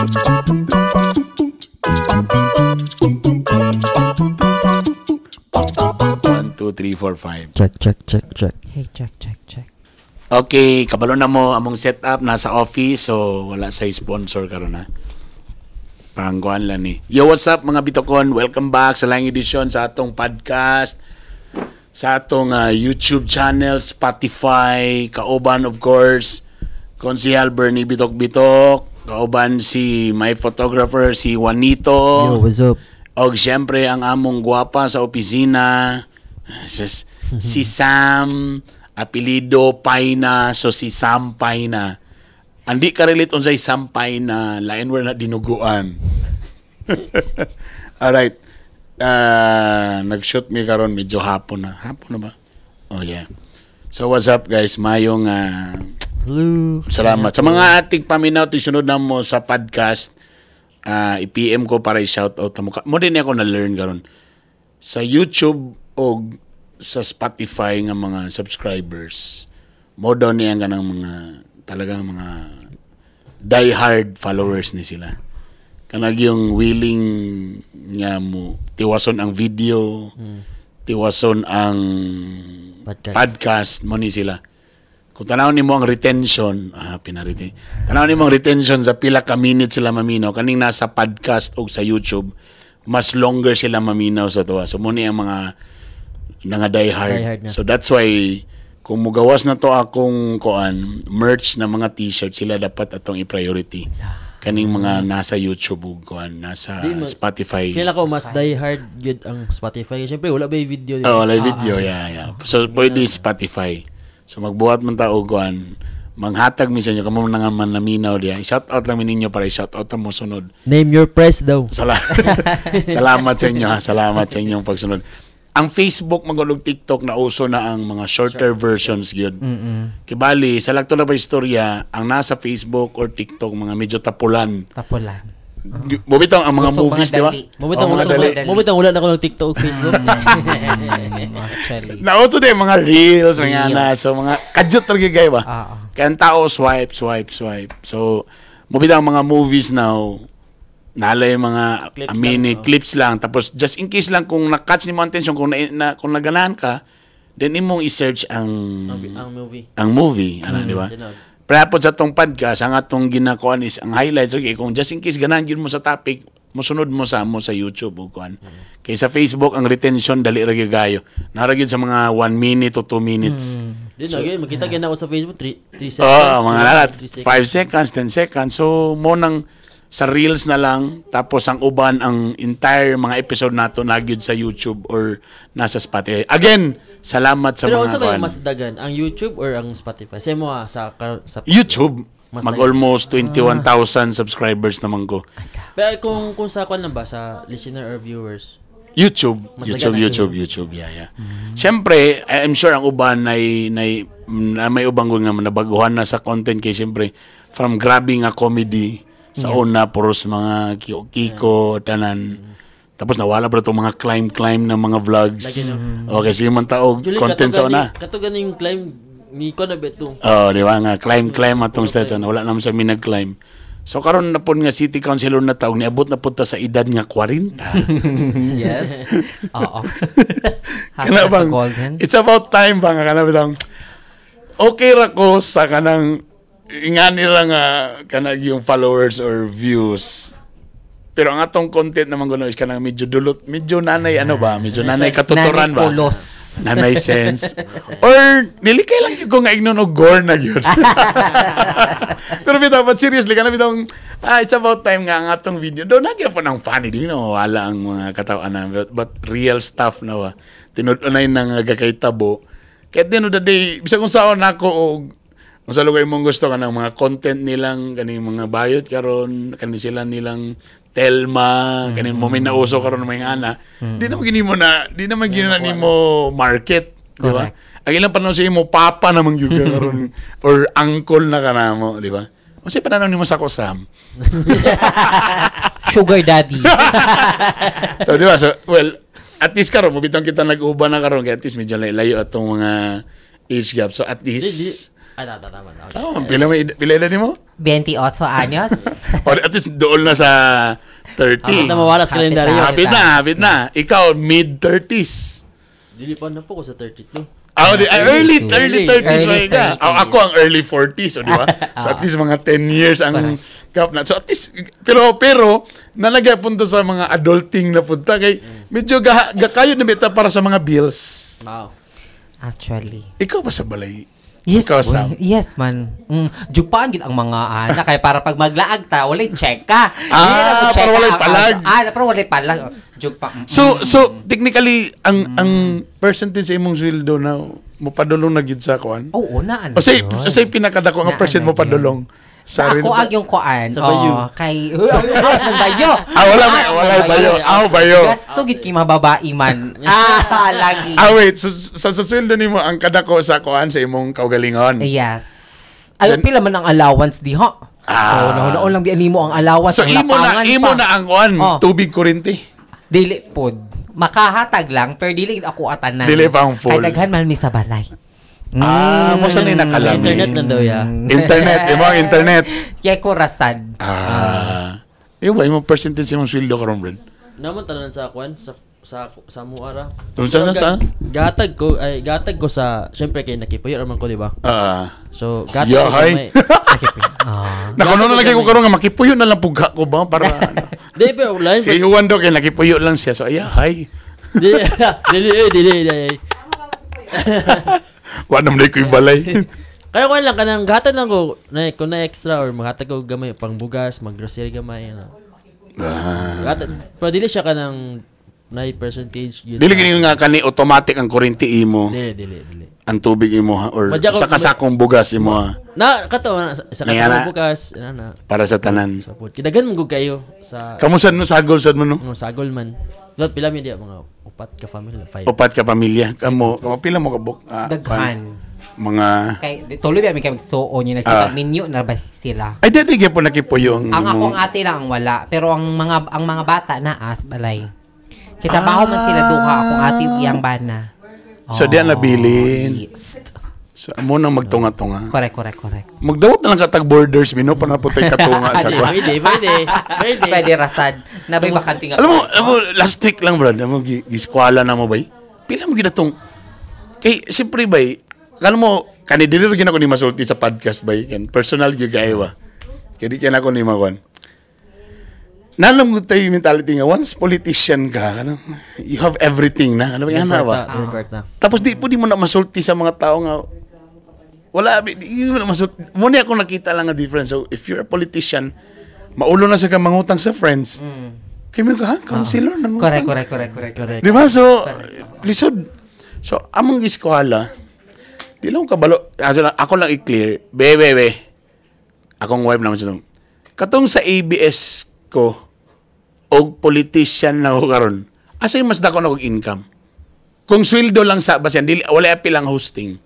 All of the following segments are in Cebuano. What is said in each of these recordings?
One, two, three, four, five. Check, check, check, check. Hey, check, check, check. Okay, kabalo na mo among setup nasa office, so wala sa sponsor karon ha. Pangkuan lang ni. Yo, what's up, mga bitokon? Welcome back sa laing edisyon sa atong podcast, sa atong YouTube channel, Spotify, kauban of course, Konsihal Bernie Bitok Bitok, kauban si my photographer si Juanito. Yo, what's up? Og siyempre ang among gwapa sa opisina, si Sam, apelido Paina, so si Sam Paina. Andi ka relate unsay Sam Paina, lain word na dinuguan. Alright. Nag-shoot mi karon medyo hapon na. Hapon na ba? Oh yeah. So what's up, guys? Mayong Hello. Salamat. Sa mga ating paminaw, sunod na mo sa podcast, i-PM ko para i-shoutout mo. Mo din ako na-learn karon sa YouTube o sa Spotify nga mga subscribers. Mo daw niya kanang mga talagang mga die-hard followers ni sila. Kanag yung willing nga mo tiwason ang video, tiwason ang Podcast. Podcast mo ni sila. Kung tanaw nimo ang retention, pinariti. Tanaw nimo ang retention sa pila ka minutes sila maminaw kaning nasa podcast o sa YouTube, mas longer sila maminaw sa tuwa. So mo ni ang mga nga die hard. Die hard na. So that's why kung mugawas na to akong koan merch na mga T-shirt, sila dapat atong i-priority. Kaning mga nasa YouTube ug koan nasa Spotify. Kaya ko mas die hard gyud ang Spotify. Siyempre wala ba yung video, di ba? Oh, wala video, yeah. So pwede Spotify. So magbuhat man ta og kuan, manghatag mi sa inyo kamo na nga man naminaw diya. Shout out lang mi ninyo para i-shout out mo sunod. Name your price daw. Salamat sa inyo ha. Salamat sa inyong pagsunod. Ang Facebook magulog TikTok na uso na ang mga shorter versions gyud. Kibali sa lakto na pa istorya, ang nasa Facebook or TikTok mga medyo tapulan. Tapulan. Bubitaw ang mga Gusto movies, mga di ba? dali. Mabitang Oh, mga wala, dali. mabitang wala na ako ng TikTok o Facebook. Actually. Nauso din mga reels, mga Reels. na. So mga kadyot talaga gay ba? Oo. Kaya ang tao swipe, swipe, swipe. So mabitaw ang mga movies now, nalay mga Clips a mini lang, oh. clips lang. Tapos just in case lang kung na-catch nimo ang attention, kung naganahan ka, then imong i-search ang Ang movie. Ang movie, ano, di ba? Tinuod. Pero po sa atong podcast, ang atong ginakuan is ang highlights, okay, kung just in case ganahan gyud mo sa topic, mosunod mo sa YouTube o kuan. Kay sa Facebook ang retention dali ra gyud kayo. Nara gyud sa mga 1 minute to 2 minutes. Di na gyud makita gyud ako sa Facebook 3 3 seconds. Oh, mga lalat, 3 seconds. 5 seconds, 10 seconds. So mo nang sa reels na lang, tapos ang uban ang entire mga episode nato nagyud sa YouTube or nasa Spotify. Again, salamat sa Pero mga unsa ba kuan. yung mas dagan, ang YouTube or ang Spotify? Sa mo ah, sa YouTube, Mas mag almost 21,000 subscribers naman ko. Pero kung sa kwan lang ba, sa listener or viewers? YouTube, Mas YouTube, dagan ang YouTube, YouTube, yeah. Siyempre, I'm sure ang uban ay na may ubang nga nabaguhan na sa content kay siyempre from grabe nga comedy sa una puros mga kiko, kiko tanan. Tapos nawala pa itong mga climb-climb na mga vlogs. Lagi na. Okay, sige man tao Julie, content sa una. Kato ganing climb ni ko na beto. Oh, di ba nga climb climb atong stage na wala naman sa mi nag-climb. So karon na pud nga city councilor na taog, niabot na pud ta sa edad nga 40. Yes. Oo. Kana Happy na sa bang, golden. it's about time ba nga kana bitang okay ra ko sa kanang nga nila nga kanang yung followers or views. Pero ang atong content naman kuno is kanang medyo dulot, medyo nanay ano ba, medyo nanay katuturan Nanay ba? pulos. Nanay sense. Or nilikay lang gyud ko nga ignon og gore na gyud. Pero bitaw, but seriously kana bitong it's about time nga ang atong video. Do nagya pa ng funny di na wala ang mga katawan na but real stuff na ba. Tinud-unay na nga gakaytabo. Kaya at the end of the day, bisag kung saan nako og kung sa lugar mong gusto kanang mga content nilang kaning mga bayot karon kani sila nilang Telma kaning mo may nauso karon may ana, di naman gini mo na di naman gini na nimo market, di ba? Ang ilang pananaw sa imo, papa naman gyud ka karon or uncle na kanamo, di ba? Unsay pananaw nimo sa ko, Sam? Sugar daddy. So di ba? So well, at least karon mo bitong kita nag-uban na karon kay at least medyo layo atong mga age gap, so at Di, least Ay, tama, tama, tama. Tama, pila may pila edad nimo? 28 años. Or at least dool na sa 30. Hapit na mawala sa Hapit na. kalendaryo. Hapit na, hapit na. Ikaw, mid-30s. Dili pa na po ko sa 32. Ah, di, ah, early, early 30s Early ba ka? Ah, ako ang early 40s, o di ba? So at least mga 10 years ang gap na. So at least, pero, nalagay punta sa mga adulting na punta. Kay, medyo gakayo na bita para sa mga bills. Wow. Actually. Ikaw ba sa balay? Yes, Ikaw, boy. Sam. Yes man. Jupaan gid ang mga anak kay para pag maglaag ta walay check ka. Ah, Hindi na mo check para walay ang- palag. Ah, para walay palag. Jugpa. So, technically, ang percentage sa imong sweldo na mopadulong na gid sa kuan? Oo na ano. O say, yun. say pinakadako nga Naa percent na mo padulong? Sa rin ako ba? ang yung kuan. Sa bayo. Oh, kay house ng bayo. Ah, wala may wala bayo. Ah, bayo. Gasto gid kay mababae man. Ah, lagi. Ah, wait. So, sa sweldo nimo ang kadako sa kuan sa imong kaugalingon. Yes. Ay, pila man ang allowance diha. Ah. Oh, naon lang biya nimo ang allowance So ang imo na lapangan imo pa. na ang kuan Oh. tubig kuryente. Dili pod. Makahatag lang pero dili gid ako atanan. Dili pa ang full. Kay daghan man mi sa balay. Ah, mo sa ni nakalami. Internet lang daw ya. Internet, imo ang internet. Kaya ko rasad. Ah. Iyo ba imo percentage imong sweldo karon, Brad? Naman tanan sa kwan sa sa Muara. Unsa sa sa? Gatag ko ay gatag ko sa syempre kay nakipuyo ra man ko, di ba? Ah. So gatag Yeah, ko hi. gamay. Ah. Nakuno na lagi ko karon nga makipuyo na lang pugha ko ba para ano. Di pero lain Si Juan daw kay nakipuyo lang siya. So ay, hi. Di dili eh, dili dili. Wa naman ko balay. Kaya ko lang kanang gatag lang ko na kung na extra or maghatag ko gamay pang bugas, mag grocery gamay ano. Ah. Gatag, pero dili siya kanang na percentage yun. Dili gini nga kani automatic ang kuryente imo, Dili dili dili. ang tubig imo ha, or Madya ko- sa kasakong bugas imo ha, Na kato na, sa Nangana. kasama bukas na na para sa tanan. sa food. Kidagan man gud kayo sa Kamu sad no sagol sad mo no? no, sagol man. Lot pila mi diya mga upat ka family, five. Upat ka pamilya. Kamo, kamo pila mo kabuk? Ah, Daghan. Mga Kay tuloy ba mi kay magsuo niya Ah. nagsipat minyo na ba sila. Ay, dati gyud po nakipuyo ang Ang imo. akong ate lang ang wala, pero ang mga bata na as balay. Kita baho man sila duha akong ate ug iyang bana. So, diyan nabilin. Yes. So, amo nang magtunga-tunga. Correct, correct, correct. Magdawat na lang katag borders mino para putay katunga sa kwa. Pwede, pwede. Pwede. Pwede rasad. Nabay bakante nga. Alam mo, last week lang, brad, alam mo, giskwala na mo, bay. Pila mo ginatong, kay, siyempre, bay, kala mo, kani dili rin ako ni masulti sa podcast, bay, kan, personal gyud kayo ba. Kaya di kaya na ako ni makuan. Nalam ko tayo yung mentality nga, once politician ka, kanang, you have everything na, ano ba yan na ba? Kwarta. Tapos di po di mo na masulti sa mga tao nga wala di, di mo na masulti. Muna ako nakita lang ang difference. So if you're a politician, maulo na sa ka mangutang sa friends. Kaya mo ka, ha? Counselor, nangutang. Correct, correct, correct, correct. Correct. Di ba? So, lisod. So, among eskwela, di lang ko kabalo. Ako lang i-clear. Be, be, be. Akong wife naman siya. Katong sa ABS ko, og politician na ako karon. Asa yung mas dako na kog income? Kung sweldo lang sa basihan, dili wala apil ang hosting.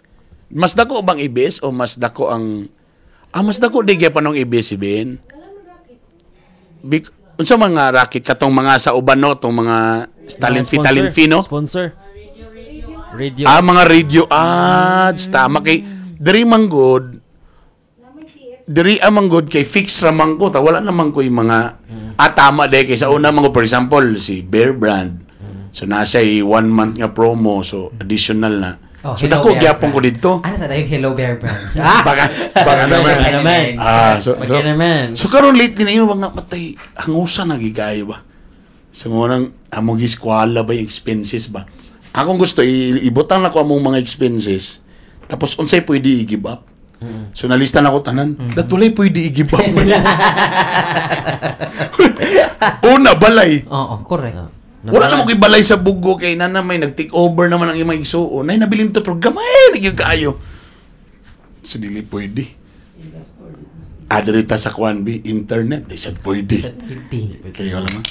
Mas dako bang ABS o mas dako ang mas dako di gyapon ang ABS-CBN? Unsa mga racket katong mga sa uban no, tong mga talent fee, talent fee no? Sponsor. Radio. Ah, mga radio ads. Tama kay diri man good. Diri amang good kay fix ra man ko ta wala naman ko yung mga tama de kay sa una man ko, for example si Bear Brand. So nasa one month nga promo so additional na. Oh, So Hello dako Bear gyapon ko Brand. dito. Ano sa dahil Hello Bear Brand? Baka naman. Baka naman. Ah, so Baka naman. So karon lately na yung mga patay hangusa na gigayo ba. So mo nang among giskwala ba yung expenses ba. Akong gusto ibutang na ko among mga expenses. Tapos unsay pwede i-give up. So nalista na ko tanan. Dat walay pwede i-give up. Una balay. Oo, correct. Wala naman ko'y balay sa bugo kay nana may nag-take over naman ang imong igsuon. Nay nabilin to pero gamay na gyud kaayo. So dili pwede. Adrita sa kwan bi internet di sad pwede. Sa hindi. Kaya wala man.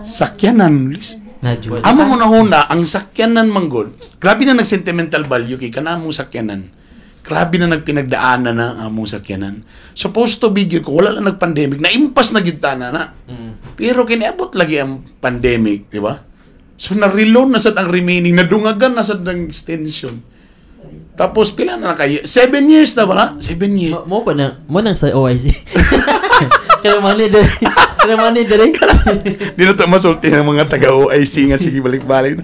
Sakyanan lis. Na Jude. Amo mo na huna ang sakyanan manggod. Grabe na nag-sentimental value kay kana among sakyanan. Grabe na nagpinagdaanan na ang among sakyanan. Supposed to be gyud kung wala lang nag-pandemic, naimpas na gyud ta na na. Pero kiniabot lagi ang pandemic, di ba? So na-reload na sad ang remaining, nadungagan na sad ang extension. Tapos pila na na kayo? 7 years na ba na? 7 years. Mo pa na mo nang sa OIC. Kaya money dire. Kaya money dire. Di na to masulti ng mga taga-OIC nga sige balik-balik.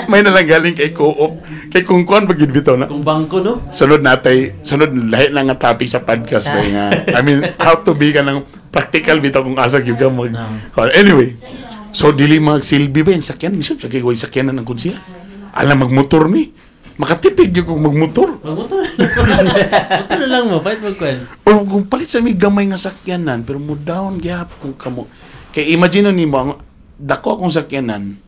May nalang galing kay co-op. Kay kung kuan pag bitaw na. Kung bangko, no? Sunod natay, sunod lahi na nga topic sa podcast ba nga. I mean, how to be ka ng practical bitaw kung asa gyud ka mag. Anyway, so dili magsilbi ba yung sakyan? Mismo sa kay way sakyanan ng konsiya. Alam magmotor ni. Makatipid gyud kung magmotor. Magmotor. Motor na lang mo, fight mo kwan. O kung palit sa may gamay nga sakyanan, pero mo down gyapon kamo. Kay imagine nimo ang dako akong sakyanan.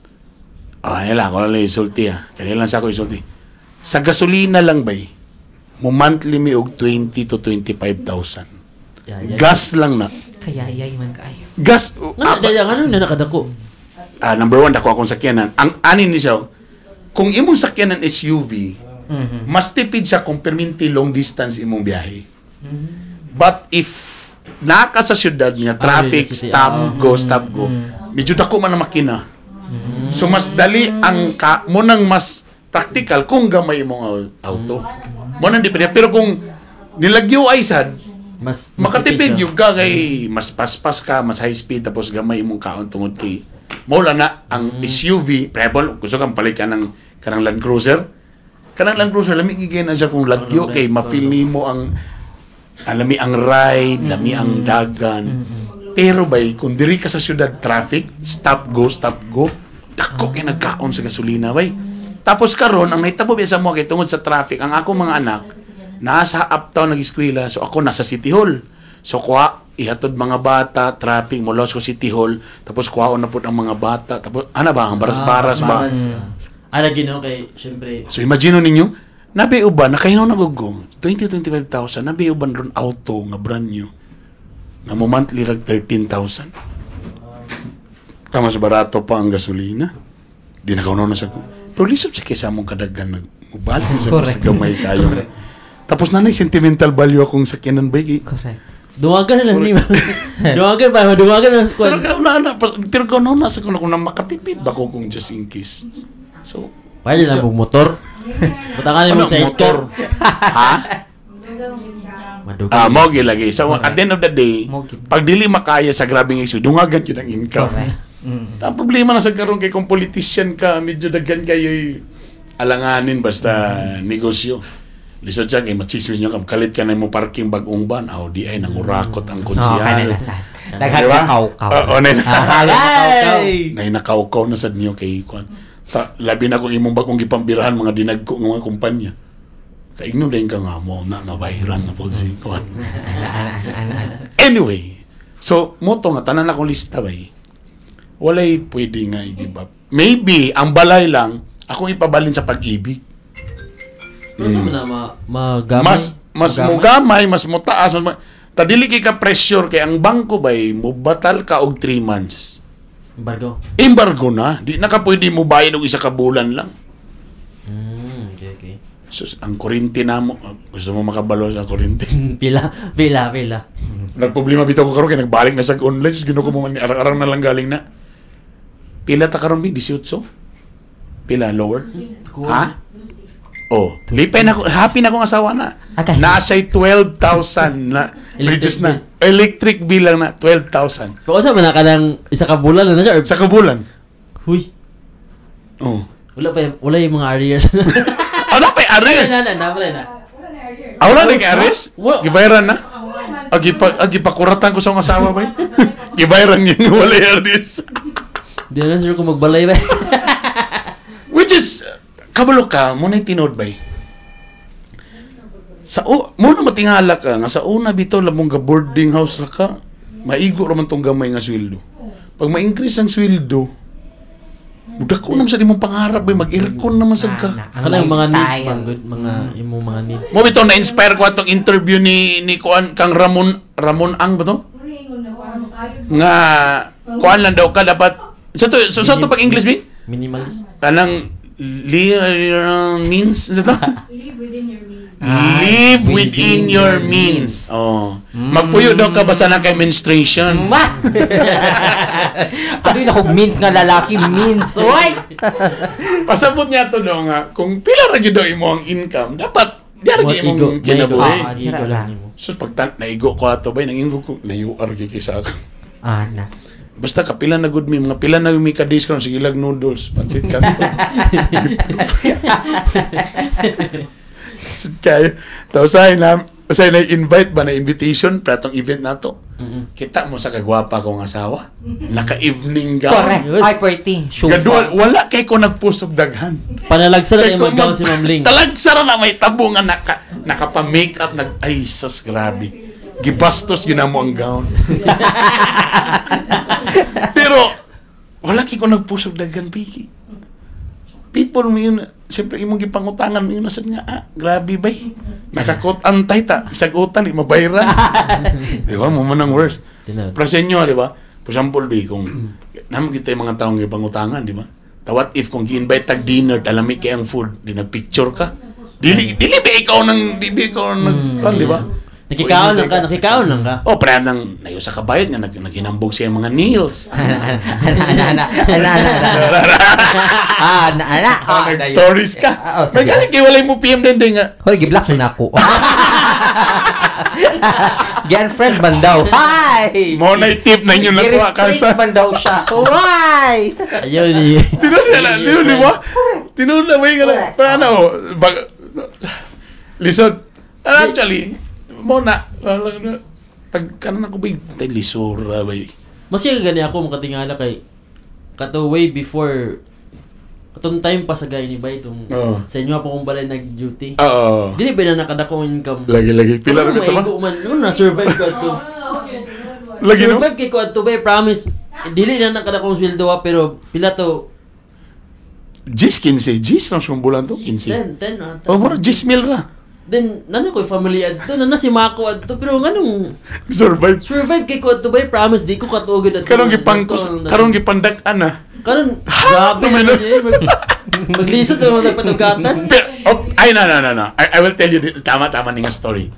Ah, nila ako lang isulti ah. Kaya lang sa ako isulti. Sa gasolina lang bay, mo monthly mi og 20 to 25,000. Yeah. Gas lang na. Kaya yay man kaayo. Gas Ngano daya ngano na nakadako? Ah, number one, dako akong sakyanan. Ang anin ni siya, kung imong sakyanan SUV, mas tipid siya kung perminti long distance imong biyahe. But if naka sa syudad nga traffic, Ah, city, stop, ah. go, stop, go, medyo dako man ang makina. So mas dali ang ka, mo nang mas practical kung gamay imong auto. Mo nang di pa niya. Pero kung nilagyo ay sad, Mas makatipid tipid yung ka kay mas paspas ka, mas high speed tapos gamay imong kaon tungod kay mo na ang SUV, preferable gusto kang palit ka ng kanang Land Cruiser. Kanang Land Cruiser lami gigay na siya kung lagyo kay ma-feel nimo ang lami ang ride, lami ang dagan. Pero bay kung diri ka sa syudad traffic, stop go, dako kay nagkaon sa gasolina bay. Tapos karon ang nahitabo biya sa mo kay tungod sa traffic, ang ako mga anak nasa uptown nag-eskwela, so ako nasa City Hall. So kuha ihatod mga bata, traffic mo ko City Hall, tapos kuhaon na pud ang mga bata, tapos ana ba ang baras-baras ba? Ah, lagi no kay syempre. So imagine ninyo, nabi uban nakahinaw na gugo, 20 25,000, nabi uban ron auto nga brand new. Nga mo monthly rag 13,000. Tama sa barato pa ang gasolina. Di na kaunaw na sa pero lisod sa kaysa mong kadaghan nag mubalik sa sa gamay kayo. Tapos nanay sentimental value akong sakyanan ba kay Correct. Duwagan na lang ni. Duwagan pa, duwagan na lang Pero squad. kauna na pero kauna na sa kuno kung na makatipid ba ko kung just in case. So, Pwede lang mong motor. Butangan mo ano, sa motor? Ha? Madugang. Ah, mo lagi. So, at the end of the day, Mo gid. pag dili makaya sa grabing expense, dungagan gyud ang income. Correct. Ang problema na sa karon kay kung politician ka, medyo daghan kayo alanganin basta negosyo. Lisod siya kay machismis nyo kam kalit ka na mo parking bagong van, aw di ay nangurakot ang Oo, konsihal. kanila sa. Daghan Diba? na kaw-kaw. Oo, Ah, Ay! nay nakaukaw na sad niyo kay kuan. Ta, labi na kung imong bagong gipambirahan mga dinagko nga mga kumpanya. Kaigno din ka nga mo na nabayran na po si kuan. Ana, ana, ana, ana, ana. Anyway, so mo to nga tanan akong lista bay. Walay pwede nga i-give up. Maybe ang balay lang akong ipabalin sa Pag-IBIG. Ano mo na magamay? Mas mas mugamay, mas mutaas, mas tadili kay ka pressure kay ang bangko bay mubatal ka og 3 months. Embargo. Embargo na, di na ka pwede mo bayad og isa ka bulan lang. Okay. Sus, ang kuryente na mo, ah, gusto mo makabalo sa kuryente. Pila, pila, pila. Nagproblema bitaw ko karon kay nagbalik na sa online, sus, Ginoo ko mo man arang-arang na lang galing na. Pila ta karon bi 18? Pila lower? Ha? Oh, lipay na ko, happy na akong asawa na. Okay. Naa siya'y 12,000 na Electric reduce na. Electric bill lang na 12,000 Pero sa man na kanang isa ka bulan na siya or sa kabulan. Huy. Oh. Wala pa wala yung mga arrears. Ano pa arrears? Na na na wala na. Ah, wala na kay arrears? Wa- Gibayaran na? Agi pa, agipakuratan ko sa akong asawa ba? Gibayaran niya nga wala yung arrears. Di na sure kung magbalay ba. Which is, kabalo ka, muna tinuod ba? Sa o, muna matingala ka nga sa una bitaw lamong ga boarding house ra ka, maigo ra man tong gamay nga sweldo. Pag ma-increase ang sweldo, mudak ko naman sa imong pangarap bay mag-aircon naman sad ka. Ana, ang Kanang mga needs lifestyle. man good, mga imong mga needs. Mo bitaw na-inspire ko atong interview ni kuan kang Ramon Ramon Ang ba to? Nga kuan lang daw ka dapat sa to pag English bi? Minimalist. Kanang li means sa to? Live within your means. Live within your means. Oh. Magpuyo daw ka basta na kay menstruation. Ma! Ano yung akong means nga lalaki? Means. Oy! Pasabot niya to daw nga, kung pila ra gyud daw imo ang income, dapat di ra gyud imong kinabuhi. Ah, Ego tira lang lang. nimo. Sus, pag naigo ko ato bay, nanginggo ko, na-UR gyud kay sa ako. Ah, na. Basta kapila na good mi, mga pila na mi ka days karon, sige lang noodles, pansit kanto. Sud kayo. Tapos ay na invite ba na invitation para tong event nato. Kita mo sa kagwapa kong asawa. Naka-evening gown. Correct. Ay, pretty. Sure. Gadual, wala kay ko nagpost og daghan. Panalagsa na Kay yung kung mag-gown si Ma'am Ling. Talagsa ra na may tabo nga nakapa-makeup nag ay sus, grabe. Gibastos ginamo ang gown. Pero wala kay ko nagpost og daghan piki. People mo yun, siyempre imong gipangutangan mo yun sad nga, ah, grabe bay. Nakakot antay ta, bisag utan di mabayran. Di ba? Mo man ang worst. Tinawag. Pero sa inyo, di ba? For example, di, kung naman kita yung mga taong gipangutangan, di ba? Ta what if kung gi-invite tag dinner, talami kay ang food, di nagpicture ka. Dili dili ba ikaw nang di ba ikaw nang kan, di ba? Nakikaon lang ka, nakikaon lang ka. Oh, pre nang nayo sa kabayad nga naghinambog siya yung mga nails. Ana, ana, ana, ana, ana, ana. Ah, ana, ana. Ah, nag-stories ka. Ah, oh, May sige. galing kay walay mo PM din din nga. Hoy, giblock na ako. Girlfriend man daw. Hi! Mo na tip na inyo nakuha ka Gi-restrict sa. man daw siya. Why? Ayaw ni. Tinuod na lang, tinuod, di ba? Tinuod na ba yung gano'n? Correct. Pero ano, lisod. Actually, mo na, pag kanan ako ba, tay lisura ba eh. Masaya gani ako makatingala kay kato way before katong time pa sa gay ni bay itong Oo. sa inyo pa kong balay nag-duty. Oo. Dili ba na nakadako ang income? Lagi-lagi. Pila Ano rin ito ba? maigo man, ano na survive ko ato. Lagi no? Survive kay ko ato bay, promise. Dili na nakadako ang sweldo ha, pero pila to Gis 15. Gis lang siyang bulan to. 15. 10 10 ah. Oh, mura, gis mil ra. Then nano ko family adto, nana si Mako adto pero nganong Survive. survive kay ko adto bay, promise di ko katuogod adto. Karong gipangkos, karong gipandak-an ah. Karon grabe Naman, na eh. Maglisod ka mga patugatas. Pero, oh, ay, no, no, no, no. I will tell you, this. Tama, tama ni nga story.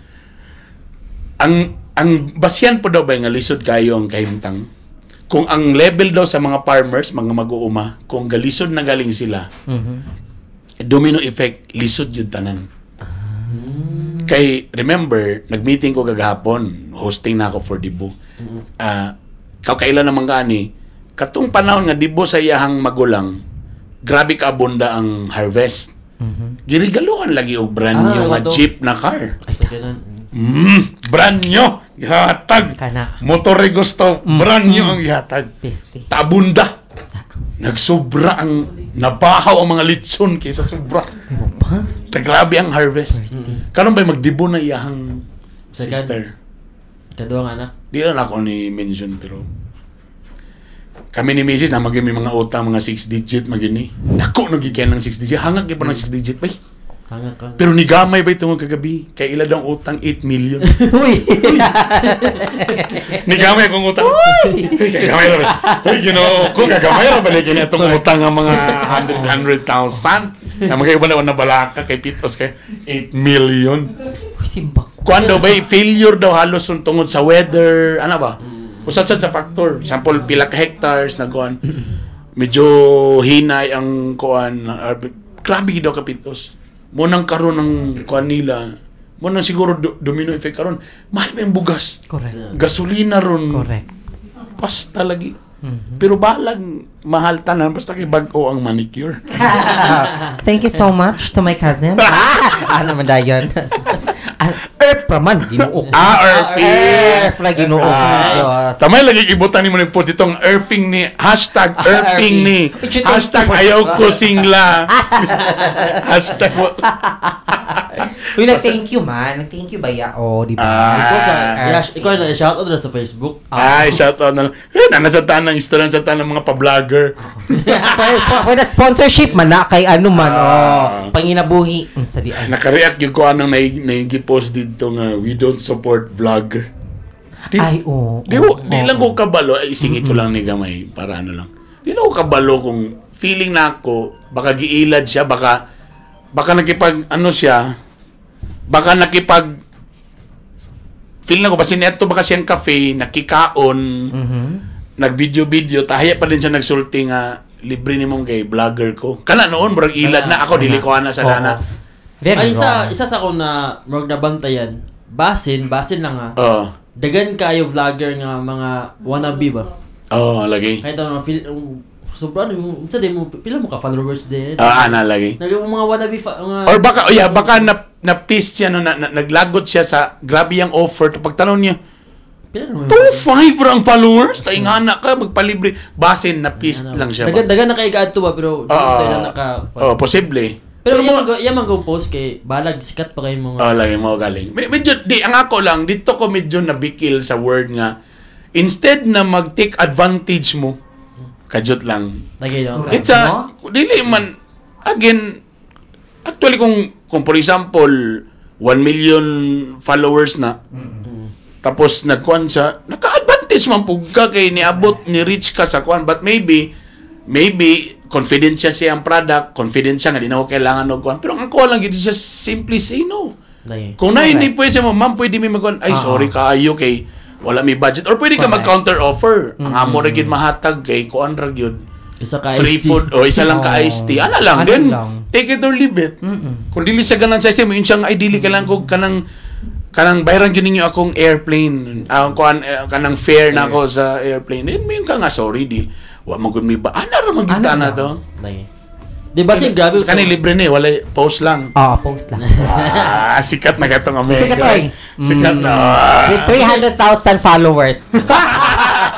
Ang basihan po daw ba nga lisod kayo ang kahimtang? Kung ang level daw sa mga farmers, mga mag-uuma, kung galisod na galing sila, domino effect, lisod yun tanan. Kay, remember, nag-meeting ko kagahapon, hosting na ako for Dibo. Ah, kakailan naman kani, katong panahon nga Dibo sa iyahang magulang, grabe kaabunda ang harvest. Girigaluhan lagi og brand new nga kato. jeep na car. Sa kanan. Brand new. Gihatag. Kana. Motor gusto, brand new ang gihatag. Piste. Tabunda. Nagsobra ang nabahaw ang mga litson kaysa sobra. Pa? Ta grabe ang harvest. Karon bay magdibo na iyahang Second. sister. Kaduha nga anak. Di lang ako ni mention pero kami ni Mrs. na maging may mga utang mga 6 digit magini. Dako no gikan ng 6 digit. Hangag gyud pa ng 6 digit bay. Hanga ka. Pero nigamay bay tungod kagabi kay ila daw ang utang 8 million. Uy! Nigamay akong utang. Uy, kagamay ra ba? Uy, Ginoo ko kagamay ra balik kini atong utang nga mga 100 100,000. Na mga iba na na balaka kay Pitos kay 8 million. Uy, simbak ko. Kuan daw ba failure daw halos sun tungod sa weather, ano ba? Usa sad sa factor. Sample pila ka hectares na kuan. Medyo hinay ang kuan, grabe gid daw ka Pitos. Mo nang karon ang kuan nila. Mo nang siguro domino effect karon. Mahal pa yung bugas. Correct. Gasolina ron. Correct. Pasta lagi. Pero balag mahal tanan basta kay bag-o ang manicure. Thank you so much to my cousin. Ah, ano man dayon? Ah, Earth pa man, Ginoo ko. Ah, Earthing. Earth la Ginoo ko. Ah, Diyos. tamay lagi ibutan ni mo ni post itong earthing ni hashtag earthing ni Earthing. hashtag ayaw ko singla hashtag Uy, nag-thank you man. Nag-thank you ba ya? Oh, di ba? Ah. Ikaw sa, ikaw na shout out na sa Facebook. Ay, shout out na lang. Eh, nasa tanan ng istorya sa tanan ng mga pa-vlogger. For the sponsorship man na kay ano man, Ah. oh, panginabuhi. Sa di ay. Nakareact yung ko anong nai-post dito nga we don't support vlogger. Di, Ay, oo. Di, oo, di oo. lang ko kabalo. Ay, isingit ko lang ni gamay para ano lang. Di lang ko kabalo kung feeling na ako, baka giilad siya, baka nagkipag ano siya, Baka nakipag feel na ko basin neto baka siyang cafe nakikaon, nag-video-video, tahaya pa din siya nagsulti nga libre ni mong kay vlogger ko. Kana noon murag ilad na ako, dili ko ana sa dana. Very Ay, isa, wrong. isa sa akong na murag nabantayan. Basin, basin lang ha. Oo. Dagan kayo vlogger nga mga wannabe ba? Oh, lagi. Kahit ano, feel, sobra ano, unsa di mo, pila mo ka followers din. Ah, ana lagi. Nag mga wannabe mga Or baka, oh yeah, baka na piss siya no, naglagot siya sa grabe yung offer. Pagtanong niya, pila naman. 2.5 ra ang followers? Taingana ka, magpalibre. Basin, na pissed lang siya ba? Dagan dagan na kay kaadto ba, pero di tayo lang naka. Oh, posible. Pero iya man go post kay balag sikat pa kayo mga Oh, lagi mo galing. Medyo, di, ang ako lang, dito ko medyo nabikil sa word nga, instead na mag-take advantage mo, kajut lang. Lagi no. It's a, dili man, again, actually kung for example, 1 million followers na, tapos nagkuan siya, naka-advantage man pug ka kay niabot, ni reach ka sa kuan, but maybe, confident siya sa iyang product, confident siya nga di na ako kailangan og kuan. Pero ang ako lang, gyud siya simply say no. Lagi. Kung na hindi pwede mo, "Ma'am, pwede mi magkuan." "Ay, sorry kaayo kay wala mi budget." Or pwede ka mag-counter offer. "Ang amo ra gyud mahatag kay kuan ra gyud." Isa ka Free iced tea. food o isa lang ka iced tea. Ana lang Ano then lang. Take it or leave it. Kung dili siya ganan sa iced tea, mo yun siya nga, "Ay, dili kailangan ko kanang kanang bayaran gyud ninyo akong airplane." Ang kuan kanang fare na ako sa airplane. Then mo yun ka nga, "Sorry di. Wa mo gud mi ba." Ana ra man gyud Ana na lang. To. Lagi. Di ba sin grabe Sa kani libre ni, wala, post lang. Oo, post lang. Ah, sikat na katong Omega. Sikat, oy. Sikat na. With 300,000 followers.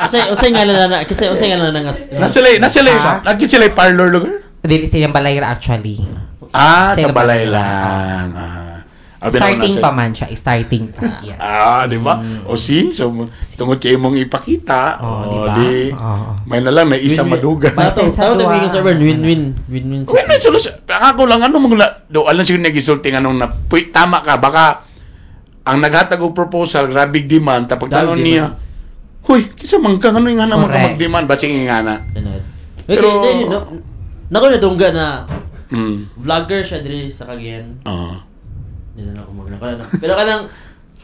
Kasi unsay nga na kasi unsay nga na nga Nasa sila, Ah. lagi sila parlor lugar? Dili siyang balay ra actually. Ah, sa Sila balay balay. lang. Ah. Abi na ako Starting nasa- pa man siya. Starting pa. Yes. Ah, di ba? O si, so tungod kay imong ipakita, Oh, oh, di ba? di, Oo. may na lang na isa maduga. Para Basta isa tama to duha. yung server win-win win-win. Win-win solution. Ang ako lang, ano mong do, alam siguro nagisulti nga nung na, puy, tama ka, baka ang naghatag og proposal, grabe demand, tapos Grabe tanong niya, "Huy, kisa man ka, ano yung nga naman ka mag-demand, basing nga na." Pero nako na dungga na vlogger siya diri sa Cagayan. Oo. Hindi na ako magnaka na. Pero kanang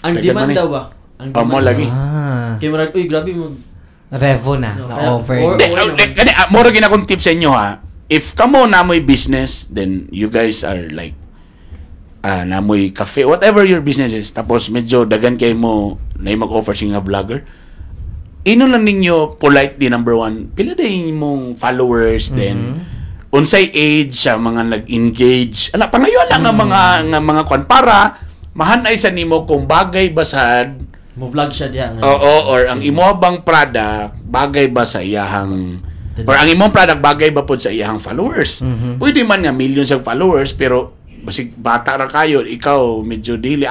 ang Tagal demand man eh. daw ba? Ang Oh, mo lagi. Ah. Kay murag, uy, grabe mo. Revo na. No, Na kaya- over. Di, or- oh, di, kani, moro gina akong tip sa inyo ha. If kamo namoy business, then you guys are like namoy cafe, whatever your business is, tapos medyo dagan kay mo na mag-offer sa nga vlogger. Ino lang ninyo politely, number one, pila day imong followers, then unsay age sa mga nag-engage. Ala pangayon lang nga mga kwan para mahanay sa nimo kung bagay ba sad Mo vlog siya diha nga.. Oo, or ang imo bang product bagay ba sa iyahang or ang imong product bagay ba pod sa iyahang followers. Pwede man nga millions of followers pero basig bata ra kayo, ikaw medyo dili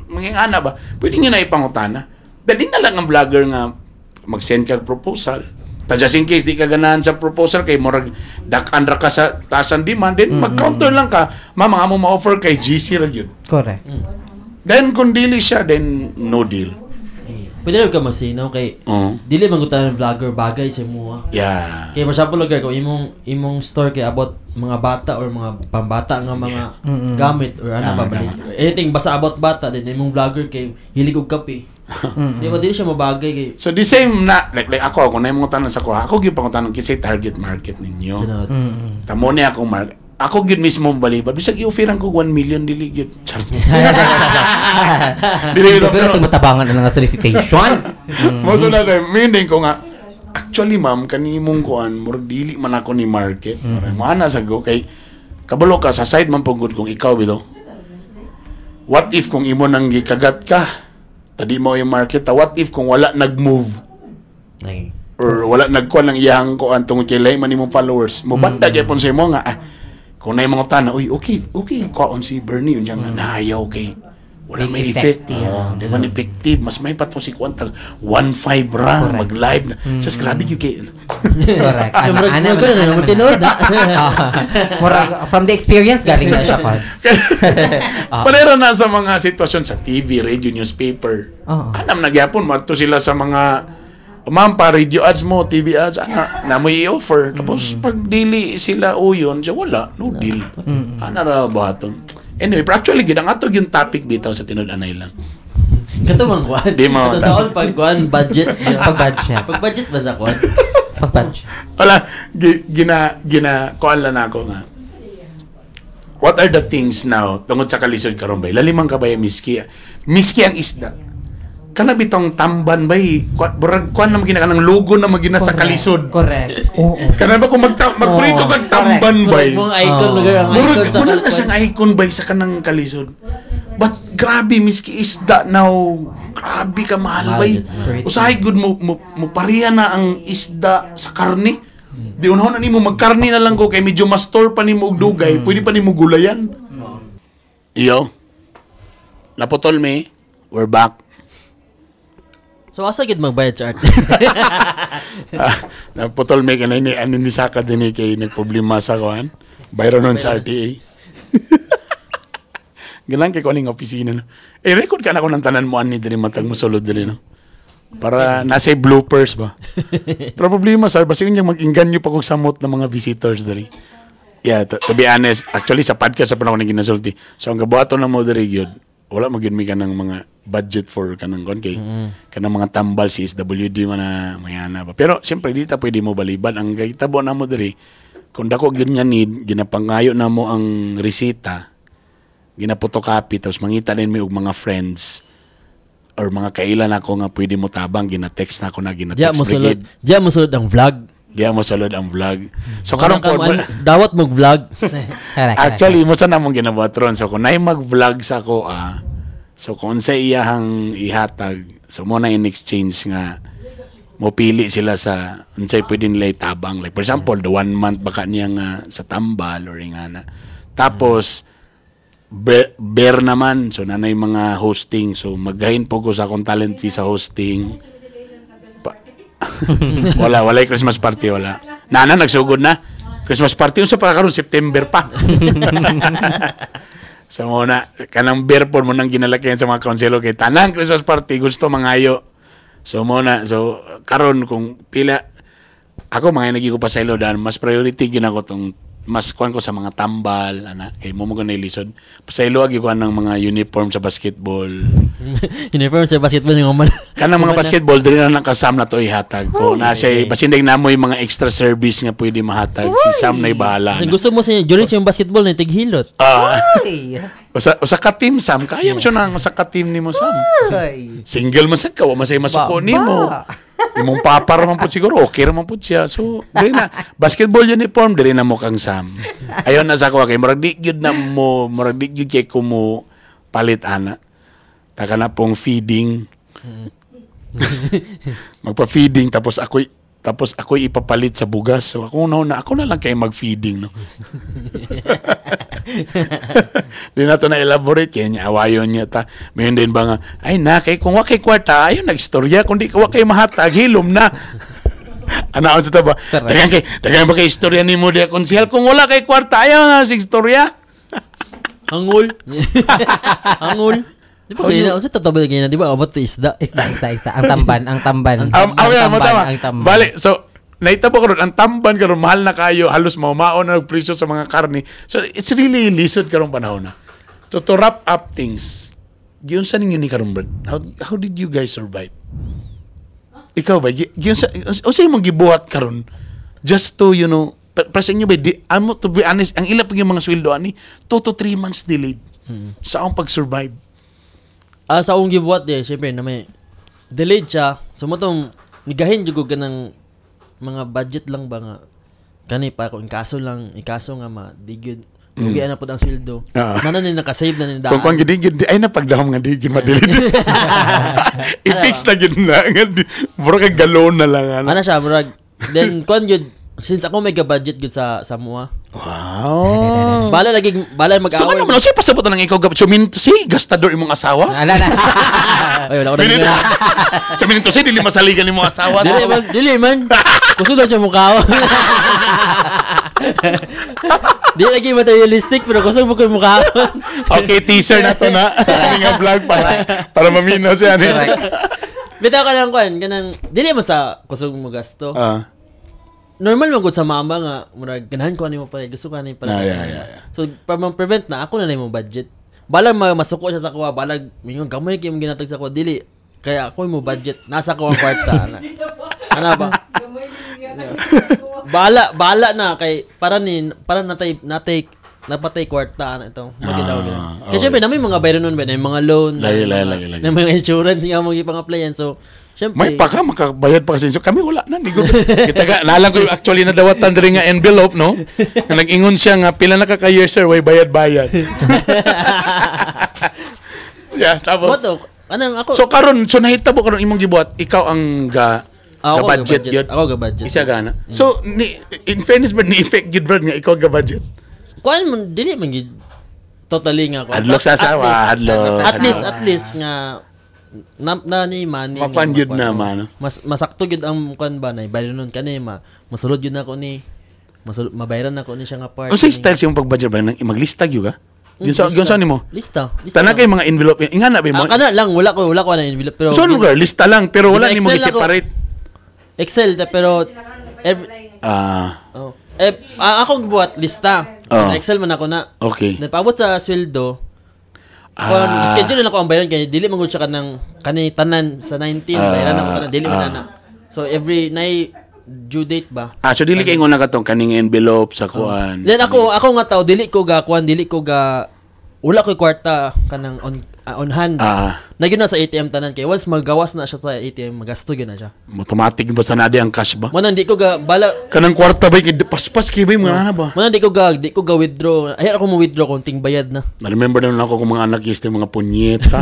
mga ana ba? Pwede nga na ipangutana. Dali na lang ang vlogger nga mag-send ka og proposal. Ta just in case di ka ganahan sa proposal kay murag dak-an ra ka sa tasan demand, then mag-counter lang ka. "Ma'am, ang amo ma-offer kay GC ra gyud." Correct. Then kung dili siya, then no deal. Pwede ra ka masino kay Oo. dili man gud tanan vlogger bagay sa imo. Yeah. Kay for example lugar kung imong imong store kay about mga bata or mga pambata nga mga gamit or ano Tama, pa ba tama. anything basta about bata, then imong vlogger kay hilig og kape. Di ba dili siya mabagay kay So the same na like ako kung na yung mga tanong sa ko, ako gyud pang tanong kisay target market ninyo. Tinawad. Tamo ni akong market. Ako gyud mismo balibad. Bisag i-offeran ko 1 million, dili gyud. Charot. Dili gyud. Pero ito matabangan na nga solicitation. Mo so na meaning ko nga actually, ma'am, kanimong kuan murag dili man ako ni market. Mm. Mo ana sa go kay kabalo ka sa side man pugod kung ikaw bitaw. What if kung imo nang gikagat ka? Tadi mo yung market ta. What if kung wala nag-move? Lagi. Or wala nagkuan ng iyang kuan tungod kay lahi man imong followers mo banda gyapon sa imo nga kung na mga tana, "Uy, okay kuan si Bernie," unya nga naayaw kay wala may effect. Effective. Oh, di man effective, mas may pato si kuan tag 1.5 ra mag live na. Sus, grabe gyud kay Correct. Ana, Murag- ana, murag- ana, murag- ana. tinuod na. Murag, from the experience, galing na siya, Cons. Pareho na sa mga sitwasyon sa TV, radio, newspaper. Oo. Anam nagyapon madto sila sa mga, "Ma'am, pa radio ads mo, TV ads," ana na mo i-offer. Tapos pag dili sila uyon, siya wala, no deal. Ana ra baton. Anyway, pero actually gid ang ato yung topic bitaw sa tinud-anay lang. Kato man kuan. Di mo- Kato sa on pag kuan budget. Pag-budget. Pag budget ba sa kuan? Pag-budget. Wala, gina gina kuan lang ako nga. What are the things now tungod sa kalisod karon bay? Lalimang ka bay miski. Miski ang isda. Kana bitong tamban bay, burag kuan na magina kanang logo na magina sa kalisod. Correct. Oo. Kana ba kung magprito Oo. kag tamban bay? Murag mong icon Oo. lugar ang icon Murag sa murag na kuan. siyang icon bay sa kanang kalisod. But grabe miski isda now. Grabe ka mahal Mahal bay. yun, mahal. Usahay gud mo pareha na ang isda sa karne. Di unahon na nimo magkarne na lang ko kay medyo ma-store pa nimo og dugay, pwede pa nimo gulayan. Iyo. Naputol me. We're back. So asa gid magbayad sa art? Ah, naputol me kanay ni ano ni Saka din eh, kay nagproblema sa kuan. Bayron nun sa RTA. Ganang kay kuning opisina no. Eh record ka na ko ng tanan mo ani diri matag mo sulod diri no. Para nasa bloopers ba. Pero problema sir, basta yun yung mag-inganyo pa kog samot ng mga visitors diri. Yeah, to be honest, actually sa podcast sa panahon ni ginasulti. So ang gabuhaton na mo diri gyud, wala mo gyud mi kanang mga budget for kanang kon kay kanang mga tambal si SWD man na mga ana ba. Pero siyempre di ta pwede mo baliban ang gitabo na mo diri. Kung dako gyud nga need, ginapangayo na mo ang resita, gina-photocopy tapos mangita din mi og mga friends or mga kailan ako nga pwede mo tabang gina-text na ako na Diya gina-text mo sulod. brigade. Diya mo sulod ang vlog. Diya mo sulod ang vlog. So karon Kanang po dawat mo vlog. Correct. Actually, mo sa namong ginabuhat ron. So, kung naay mag-vlog sa ako, so kung sa iyahang ihatag, so mo na in exchange nga, mo pili sila sa unsay pwede nila itabang. Like, for example, the one month baka niya nga sa tambal or nga na. Tapos, bear naman. So, nanay mga hosting. So, maggahin po ko sa akong talent fee sa hosting. Wala yung Christmas party, wala. Nana, nagsugod na. Christmas party, unsa pa karon September pa. So muna, kanang beer po mo nang ginalakihan sa mga konselo kay tanang Christmas party gusto mangayo. So muna, so karon kung pila ako mga nagi ko pa sa ilo dahil mas priority gina ko tong mas kuan ko sa mga tambal ana kay mo mo ganay lisod. Pasaylo agi ko ng mga uniform sa basketball. Uniform sa basketball yung man. Kanang mga basketball diri na nakasam na to ihatag ko. Na siya basin na mo yung mga extra service nga pwede mahatag. Si Sam na bahala. Kasi Na. gusto mo sa during yung basketball na tighilot. Ah, Ay. usa ka team Sam, kaya mo siya na ang usa ka team nimo Sam. Ay. Single man sad ka, wa man say masuko Ba- nimo. ba. Imong papa ra man pud siguro, okay ra man pud siya. So, diri na basketball uniform diri na mo kang Sam. Ayon na sa ako kay murag di gyud na mo, murag di gyud kay ko mo palit ana. Taka na pong feeding. Magpa-feeding tapos ako'y ipapalit sa bugas. So ako na ako na lang kay mag-feeding no. Di na to na elaborate kaya niya awayon niya ta. Mayon din ba nga ay na kay kung wa kay kwarta ayon nagstorya kung di wa kay mahatag hilom na. Ana sa ta ba? Dagan ba kay istorya nimo diya konsehal kung wala kay kwarta ayaw nga sig istorya. Hangul. Hangul. Di ba kaya na, unsa tatabi kaya na, di ba? Abot to isda. Isda, isda, isda. Ang tamban, ang tamban. Ang tamban, tama. ang tamban. Bale, so naitabo karon ang tamban karon mahal na kayo, halos maumao na og presyo sa mga karne. So it's really lisod karong panahon na. So to wrap up things, giunsa ninyo ni karon Brad? How did you guys survive? Ikaw ba giunsa unsa imong gibuhat karon just to para sa inyo ba di, amo to be honest, ang ila pag yung mga sweldo ani 2 to 3 months delayed sa akong pag-survive. Ah, sa akong gibuhat di, syempre na may delayed siya. So mo tong nigahin jud ko kanang mga budget lang ba nga kani pa ako ikaso lang, ikaso nga ma di gyud lugi na pud ang sweldo. Ah. Nana ni nakasave na ni daan. Kung kung gid gid ay napagdahom nga di gid madelete. I-fix na gid na nga mura kag galon na lang ano. Ana siya murag then kuan gyud since ako may budget gyud sa mua. Wow. Bala lagi bala mag So ano man siya pasabot na lang ikaw gab so mean to say gastador imong asawa? Ala na. Ay wala ko na. Meaning so meaning to say dili masaligan imong asawa. Dili man, dili man. Gusto daw siya mukha. Dili lagi materialistic pero gusto mo ko mukha. Okay, teaser na to na. Ani nga vlog para para maminaw siya ni. Bitaw ka lang kuan kanang dili man sa kusog mo gasto. Ah. normal man gud sa mama nga murag ganahan ko ani mo pala, gusto ko ani pala. Ah, yeah. So para ma-prevent na ako na lang mo budget. Balag masuko siya sa kuha, balag mingon gamay kay imong ginatag sa kuha, dili kaya ako mo budget, nasa ko ang kwarta ana. Ana ba? Bala bala na kay para ni para natay natay napatay kwarta ana ito. Magidaw gina. Ah, Kasi syempre namin mga bayro nun ba, na yung mga loan, Lagi, na lagi, mga- lagi, lagi. na mga insurance nga mo gipang-applyan. So syempre May pa ka, makabayad pa kasi. So kami wala na. Di ko, kita ka, naalam ko yung actually nadawatan diri nga envelope, no? Nga nag-ingon siya nga, pila na ka ka year, sir, way bayad-bayad. Yeah, tapos. What the? Anong ako? So karon, so nahitabo karon imong gibuhat, ikaw ang ga, Ah, ga ako budget ga-budget. gyud. Ako ga-budget. Isa gana. So ni, in fairness ba ni effect gyud brad nga ikaw ga budget? Kuan man dili man gid totally nga kuan. Hadlok sa asawa, hadlok. At least at least nga na, na ni money nga Makuan gyud na makuan. man. Mas masakto gyud ang kuan ba na bayro nun kani ma masulod gyud nako ni masulod mabayaran nako ni siya nga part. Unsay ni. style siyang pag-budget ba nang maglista gyud ka? Yun sa Lista. yun sa nimo. Lista. Lista. Tanan lang. kay mga envelope inga na ba mo? Ah, kana lang wala ko na envelope pero So ano lugar lista lang pero wala nimo Gina-Excel ako. gi-separate. Excel ta, pero every Ah, oh. Eh, akong gibuhat lista. Oh. Excel man ako na. okay. Then paabot sa sweldo, Ah. schedule na ako ang bayaran kay dili man gud siya kanang kani tanan sa 19 bayaran ako tanan dili man na. So every nay due date ba? Ah, so dili kay ingon na katong kaning envelope sa kuan. Then ako ako nga tao dili ko ga kuan dili ko ga wala ko'y kwarta kanang on hand. Ah. Nagyud na sa ATM tanan kay once magawas na siya sa ATM magasto gyud na siya. Automatic ba sa nadi ang cash ba? Mo nang di ko ga bala Kanang kwarta ba kay paspas kay ba yung mga ana ba? mo nang di ko ga withdraw. Ay ako mo withdraw konting bayad na. Na-remember na nun ako kung mga anak yung mga punyeta.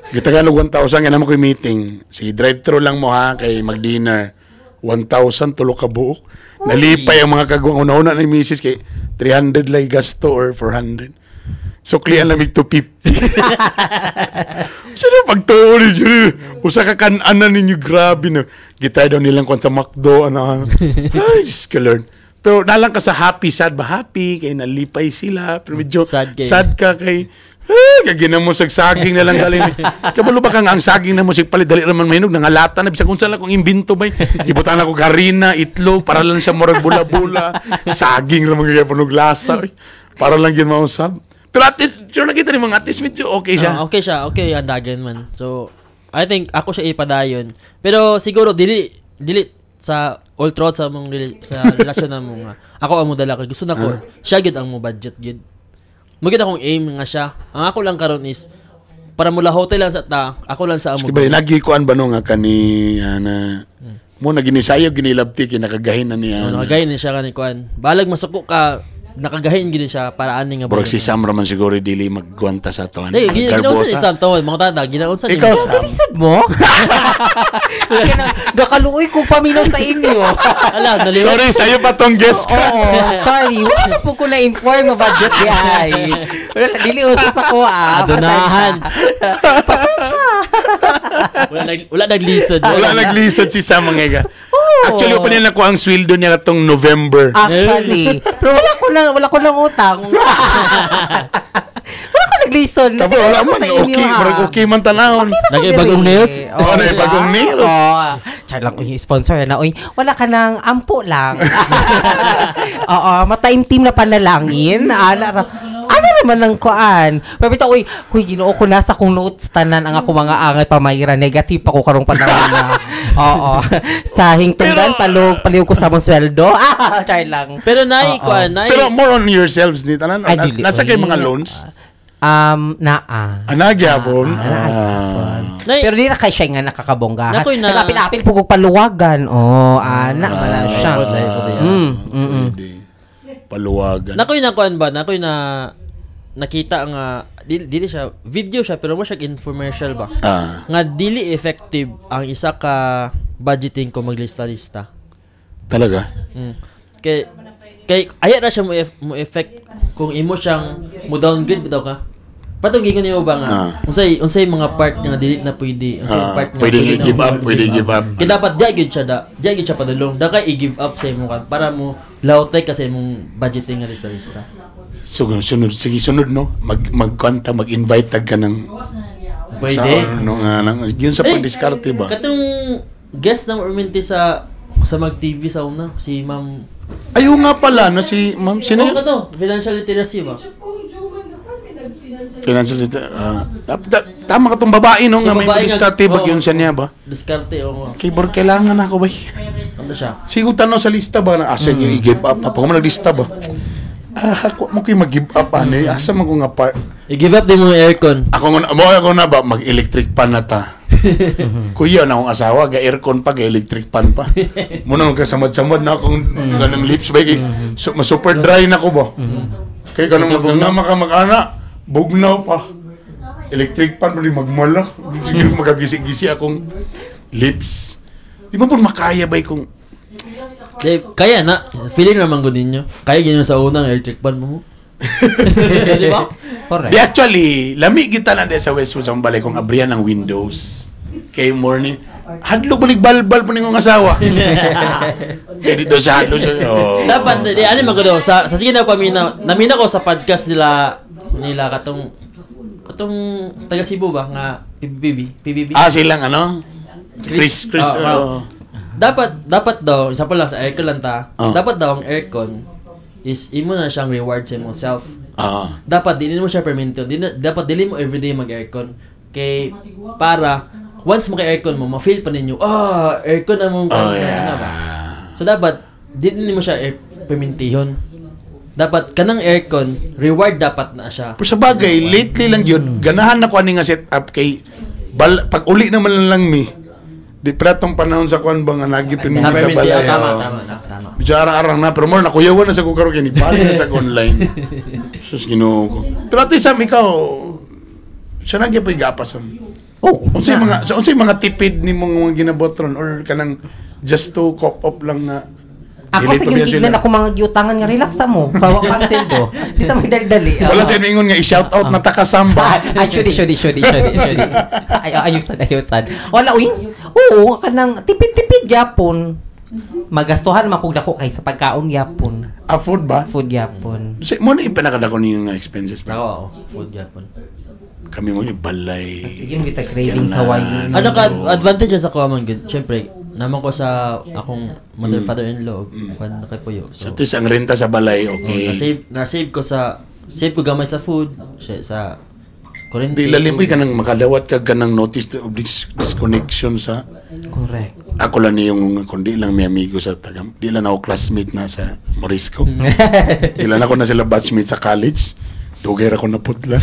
Gitagalog 1,000, kaya naman ko yung meeting. Sige, drive-thru lang mo ha, kay mag-dinner. 1,000, tulo ka buok. Nalipay ang mga kagwang una-una ni misis kay 300 lang gasto or 400. So, kliyan lamig 250. Sino pagtuo ni Jerry? Usa ka kanan ninyo, grabe no. Gitay daw nilang kwan sa McDo, ano. Ay, Diyos ko Lord. Pero nalang ka sa happy, sad ba? Happy, kay nalipay sila. Pero medyo Sad kay. sad ka kay, eh, kagina mo sa saging na lang galing. Kabalo ba kang ang saging na mo sig palit dali raman mahinog nangalata na bisag unsa lang kung imbento bay. Ibutan ako karina, itlog para lang siya murag bula-bula. Saging lang mga gyapon og lasa. Oy. Para lang gyud mausab. Pero at least, sure nakita ni mga at least medyo okay siya. Ah, okay siya, okay ang dagan man. So, I think ako siya ipadayon. Pero siguro dili dili sa all throughout sa mong sa relasyon na mo nga. Ako ang mo dala kay gusto nako. Siya gyud ang mo budget gyud. Mo gyud akong aim nga siya. Ang ako lang karon is para mula hotel lang sa ta, ako lang sa amo. Sige ba, lagi kuan ba no nga kani ana mo na ginisayo ginilabti kay nakagahin na niya. Oh, nakagahin ni siya kani kuan. Balag masuko ka, nakagahin gid siya para ani nga Murag si Sam raman siguro dili maggwanta sa to. Dili, ginaunsa ni Sam tawad mga tata, ginaunsa ni. Ikaw, Sam. Lisod mo? Gakaluoy ko paminaw sa inyo. Ala, naliwat. Sorry, sa'yo pa tong guest ka. Oo, sorry. Wala na po ko na-inform nga budget di ay. Wala, dili uso sa ko ah. Adunahan. Pasensya. Wala naglisod. Wala naglisod si Sam mga iga. Actually, open nila ko ang sweldo niya katong November. Actually. Pero wala ko lang utang. Wala ko naglisod. Tapos wala Ako man, sa inyo, okay, ah. murag okay man tanahon. Nag-ibagong nails? Oo, nag-ibagong nails. Oo. Char lang, uy, sponsor na. Uy, wala ka ng ampo lang. Oo, mataimtim na panalangin. Ana, ano naman ang kuan? Pero bitaw, uy, uy, Ginoo ko nasa kong notes tanan ang ako mga angat pamayra negative pa ko karong panahon na. Oo. Sa hingtungdan palug paliw ko sa mong sweldo. Ah, char lang. Pero nay, Oo. kuan, nay. Pero more on yourselves ni tanan. Ay, dili, Nasa kay uy. mga loans? Naa. Anagyapon. Ah, naa. Nay, Pero di na kay siya nga nakakabonggahan. Nakoy na- Nagapil-apil po kong paluwagan. Oh, ana, wala siya. Pwede, pwede, ah. Pwede. Paluwagan. Nakoy na kuan ba? Nakoy na nakita nga dili, dili siya video siya pero mo siya infomercial ba? Ah, Nga dili effective ang isa ka budgeting ko maglista-lista. talaga? Kay kay aya na siya mo effect kung imo siyang mo downgrade bitaw ka. Patong gingon nimo ba nga unsay unsay mga part nga dili na pwede, unsay part nga pwede na i-give up, pwede i-give give up. Kaya dapat diya gyud siya da, diya gyud siya padulong. Da kay i-give up sa imong kan para mo lautay ka sa imong budgeting nga lista-lista. So, sunod, sige, sunod, no? Magkwanta, mag-invite tag ka ng... Pwede. Sa, no, nga, nang, yun sa Eh, pagdiskarte ba? Katong guest na mo uminti sa Sa mag-TV sa una, si Ma'am. Ayo nga pala, no, si Ma'am, sino Ano yun? ka to? Financial literacy ba? Financial tama ka tong babae, no, nga Yung may babae diskarte nga- ba yun oo. siya niya ba? Diskarte, oo nga. Kay bor kailangan ako ba? Ano siya? Siguro tanong sa lista ba na asa mm. I-give up na pag mo naglista ba? Ah, ako mo kay mag-give up ano eh. Asa man ko nga part. I-give up din mo yung aircon. Ako nga mo ako na ba mag-electric pan na ta. Kuya na akong asawa, ga aircon pa, ga electric pan pa. Muna magkasamad-samad na akong ganang lips ba kay so, ma-super dry na ko ba. Kay kanang nga maka mag-ana, bugnaw pa. Electric pan pa di magmala. Sige magagisi-gisi akong lips. Di mo po makaya ba kung Di, kaya na. Feeling naman ko ninyo. Kaya ganyan sa unang electric pan mo. Di ba? Correct. Di actually, lami kita na di sa Westwood sa balay kung abrihan ng windows. Kay morning. Hadlok mo balbal po ningong asawa. Kay dito sa hadlok siya. Oh, Dapat, di, ano man ko daw, sa sige na pamina, namina ko sa podcast nila, nila katong, katong taga Cebu ba, nga PBB, PBB. Ah, silang ano? Chris, Chris, Ah, oh. Dapat, dapat daw, isa pa lang sa aircon lang ta, Oh. dapat daw ang aircon is imo na siyang reward sa imong self. Dapat dili mo siya permanente. Di na, dapat dili mo everyday mag-aircon kay para once mo kay aircon mo, ma-feel pa ninyo, ah, aircon na mong Oh, ano ba. So dapat dili mo siya air permintihon. Dapat kanang aircon reward dapat na siya. Pero sa bagay, lately lang yun, ganahan na ko ani nga set up kay bal, pag uli naman lang mi. Di pratong panahon sa kuan ba nga nagipin mi sa Permanente, balay. oh, tama, oh. tama, tama, tama. Medyo arang-arang na, pero more nakuyawan na sa kukaro kay ni bali na sa online. Sus, Ginoo ko. Pero ate Sam, ikaw, siya nagya pa igapas Sam. Oh, Unsay mga so, unsay mga tipid nimo nga mga ginabotron or kanang just to cop up lang nga Ako dili sa pa biya yung sila. tignan ako mga giutangan nga relax ta mo. Kawa kang sweldo. Di ta magdali-dali. Wala sa ingon nga i-shout out na takasamba. Ay, shudi, shudi, shudi, shudi, shudi. Ay, ayos sad, ayos sad. Wala, uy. Oo, kanang tipid-tipid gyapon. Magastuhan man kog dako kay sa pagkaon gyapon. Ah, food ba? Food gyapon. So, mo na yung pinakadako ninyo nga expenses ba? Ako, oh, food gyapon. Kami mo yung balay. Sige, mo kita craving sa wine. Ano ka advantage sa kuha man gud? Syempre, naman ko sa akong mother father-in-law, kuan na kay Puyo. So, So, tis ang renta sa balay, okay. na-save ko sa save ko gamay sa food, sa kuryente. Di lalim ka nang makadawat ka kanang notice of disconnection sa Correct. ako lang niyong kundi lang may amigo sa tagam di lang ako classmate na sa Morisco. Di lang ako na sila batchmate sa college. Dugay ra ko naputla.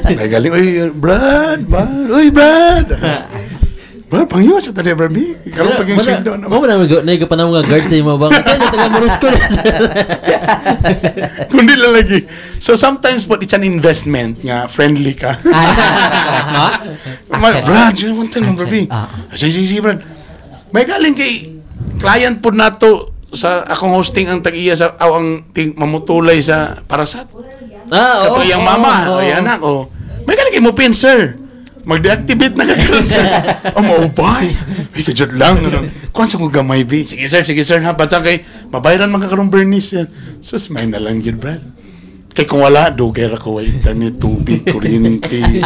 May galing, uy, Brad, Brad, uy, Brad. Brad, panghiwa sa tali, Brad, B. Karoon pag yung sweldo na. Mo na nag pa na mga guard sa imo bang. Kasi na taga Morisco na. Kundi lang lagi. So sometimes po, it's an investment nga friendly ka. Ah, no? Brad, you want to know, Brad, B. Ah. Sige, sige, sige, Brad. May galing kay client po nato sa akong hosting ang tag-iya sa aw, ang ting, mamutulay sa parasat. Ah, Kato iyang mama, oo. o yan anak, o. May galing kay mo pin, sir. Mag-deactivate na ka karon, sir. Oh, maupay. Ay, kajud lang. Ano. Kuan sa kong gamay, bi. Sige, sir, ha. Basta kay, mabayaran man ka karon Bernice, sir. Sus, may na lang yun, Brad. Kay kung wala, dugay ra ko, way internet, tubig, kuryente,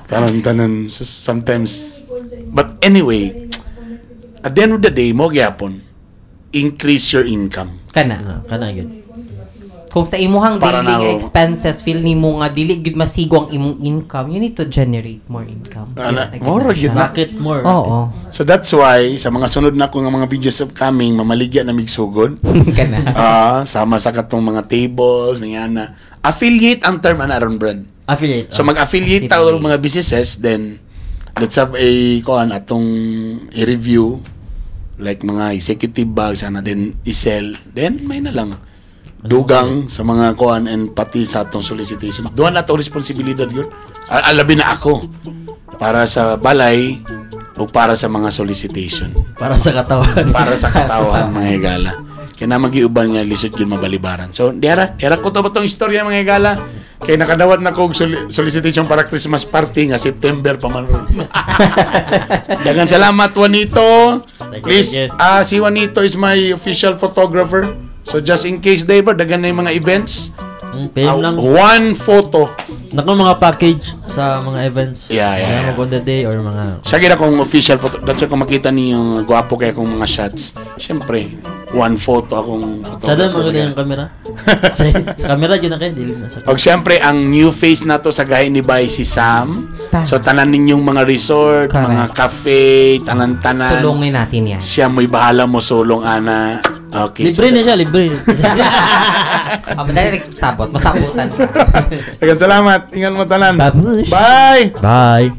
tanan-tanan. Sus, sometimes, but anyway, at the end of the day, mo gyapon, increase your income. Kana. Ah, kana gyud. Kung sa imuhang Para daily na nga ako. expenses, feel nimo nga dili gyud masigo ang imong income, you need to generate more income. Ana, Yun, more na gyud siya. na. Racket more. Oo. So that's why, sa mga sunod na ko nga mga videos upcoming, mamaligya na migsugod. Kana. Ah, sama sa katong mga tables, mga ana. Affiliate ang term ana aron brand. Affiliate. So mag-affiliate ta og mga businesses, then let's have a kuan atong i-review like mga executive bags ana then i-sell then may na lang dugang sa mga kuan and pati sa atong solicitation. Duha na to responsibilidad yun. Alabi na ako para sa balay o para sa mga solicitation para sa katawan. Para sa katawan, mga higala. Kaya na magiuban nga lisod yun mabalibaran. So, diara, diara ko to ba tong istorya, mga higala? Kaya nakadawat na ko og solicitation para Christmas party nga September pa man ron. Daghang salamat, Juanito. Thank you, Please, thank you. ah, si Juanito is my official photographer. So just in case, Dave, daghan na yung mga events. PM Ah, lang. one photo. Nako mga package. Sa mga events. Yeah. Mag on the day or mga Siya gid akong official photo. That's why kung makita niyo gwapo kay akong mga shots. Siyempre, one photo akong Sa doon photographer. maganda yung camera. Sa camera yun na kayo, dili na sa Og siyempre, ang new face na to sa Gahi ni Bay si Sam. Tama. So, tanan ninyong mga resort, Correct. mga cafe, tanan-tanan. Sulungin natin yan. Siya mo'y bahala mo sulong, ana. Okay. Libre na siya, libre. Oh, madali nagsabot. Masabutan ka. Daghang salamat. Ingat mo tanan. Babush. Bye! Bye.